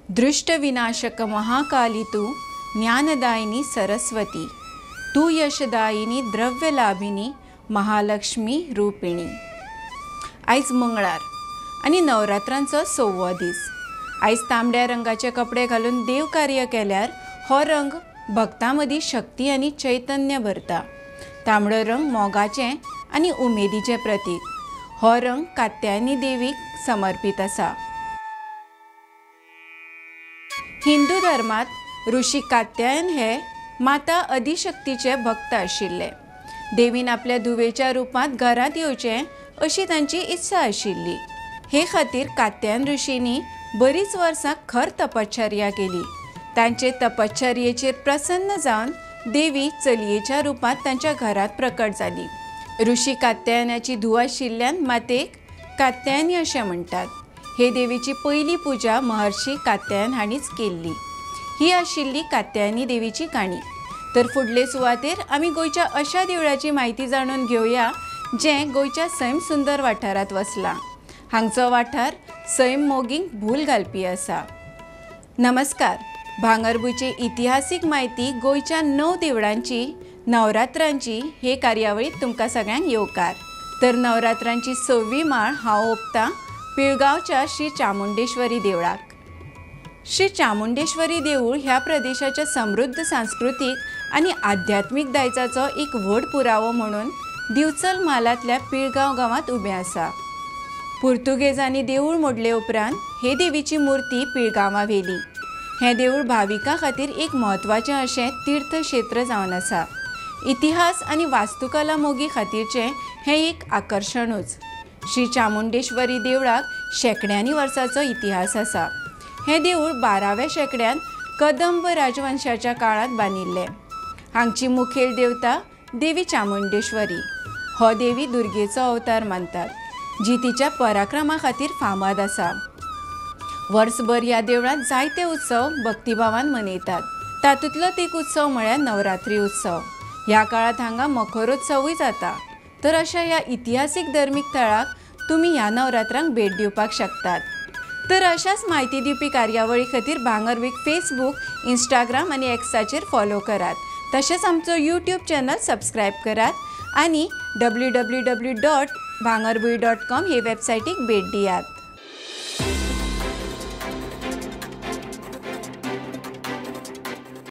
दृष्टविनाशक महाकाली तूं, ज्ञानदायिनी सरस्वती तूं, यशदायिनी द्रव्यलाभिनी महालक्ष्मी रूपिणी। आयज मंगळार आनी नवरात्रांचो 6वो दीस। आयज तांबड्या रंगाचे कपडे घालून देवकार्य केल्यार हो रंग भक्तां मदीं शक्ती आनी चैतन्य भरता। तांबडो रंग मोगाचें आनी उमेदीचें प्रतीक। हो रंग कात्यायनी देवीक समर्पीत आसा। हिंदू धर्मांत ऋषी कात्यायन हे माता आदिशक्तीचे भक्त आशिल्ले। देवीन आपल्या धुवेच्या रुपांत घरांत येवचें अशी तांची इत्सा आशिल्ली। हे खातीर कात्यायन ऋषींनी बरीच वर्सां खर तपश्चर्या केली। तांचे तपश्चर्येचेर प्रसन्न जावन देवी चलयेच्या रुपांत तांच्या घरांत प्रकट जाली। ऋषी कात्यायनाची धूव आशिल्ल्यान मातेक कात्यायनी अशें म्हणटात। हे देवीची पयली पुजा महर्षी कात्यायन हांणीच केल्ली। ही आशिल्ली कात्यायनी देवीची काणी। तर फुडले सुवातेर आमी गोंयच्या अशा देवळाची म्हायती जाणून घेवया जें गोंयच्या सैम सुंदर वाठारांत वसलां। हांगचो वाठार सैम मोगींक भूल घालपी आसा। नमस्कार। भांगरभूंयची इतिहासीक म्हायती गोंयच्या 9 देवळांची नवरात्रांची हे कार्यावळींत तुमकां सगळ्यांक येवकार। तर नवरात्रांची 6वी माळ हांव ओंपतां पिळगांवच्या श्री चामुंडेश्वरी देवळाक। श्री चामुंडेश्वरी देवूळ ह्या प्रदेशाच्या समृद्ध सांस्कृतीक आनी आध्यात्मीक दायजाचो एक व्हड पुरावो म्हणून दिवचल म्हालांतल्या पिळगांव गांवांत उबें आसा। पुर्तुगेजांनी देवूळ मोडले उपरांत हे देवीची मूर्ती पिळगांवां व्हेली। हें देवूळ भाविकां खातीर एक म्हत्वाचें अशें तीर्थक्षेत्र जावन आसा। इतिहास आनी वास्तुकला मोगी खातीरचें हें एक आकर्शणूच। श्री चामुंडेश्वरी देवळाक शेंकड्यांनी वर्सांचो इतिहास आसा। हें देवूळ 12व्या शेंकड्यांत कदंब राजवंशाच्या काळांत बांदिल्लें। हांगची मुखेल देवता देवी चामुंडेश्वरी। हो देवी दुर्गेचो अवतार मानतात, जी तिच्या पराक्रमा खातीर फामाद आसा। वर्सभर ह्या देवळांत जायते उत्सव भक्तिभावान मनयतात। तातूंतलोच एक उत्सव म्हळ्यार नवरात्री उत्सव। ह्या काळांत हांगा मखरोत्सवूय जाता। तर अशा ह्या इतिहासीक धर्मीक थळाक तुमी ह्या नवरात्रांक भेट दिवपाक शकतात। तर अशाच म्हायती दिवपी कार्यावळी खातीर भांगरभूंयक फेसबूक, इंस्टाग्राम आनी एक्साचेर फॉलो करात। तशेंच आमचो यूट्यूब चॅनल सबस्क्रायब करात आनी www.bhangarbhuin.com हे वेबसायटीक भेट दियात।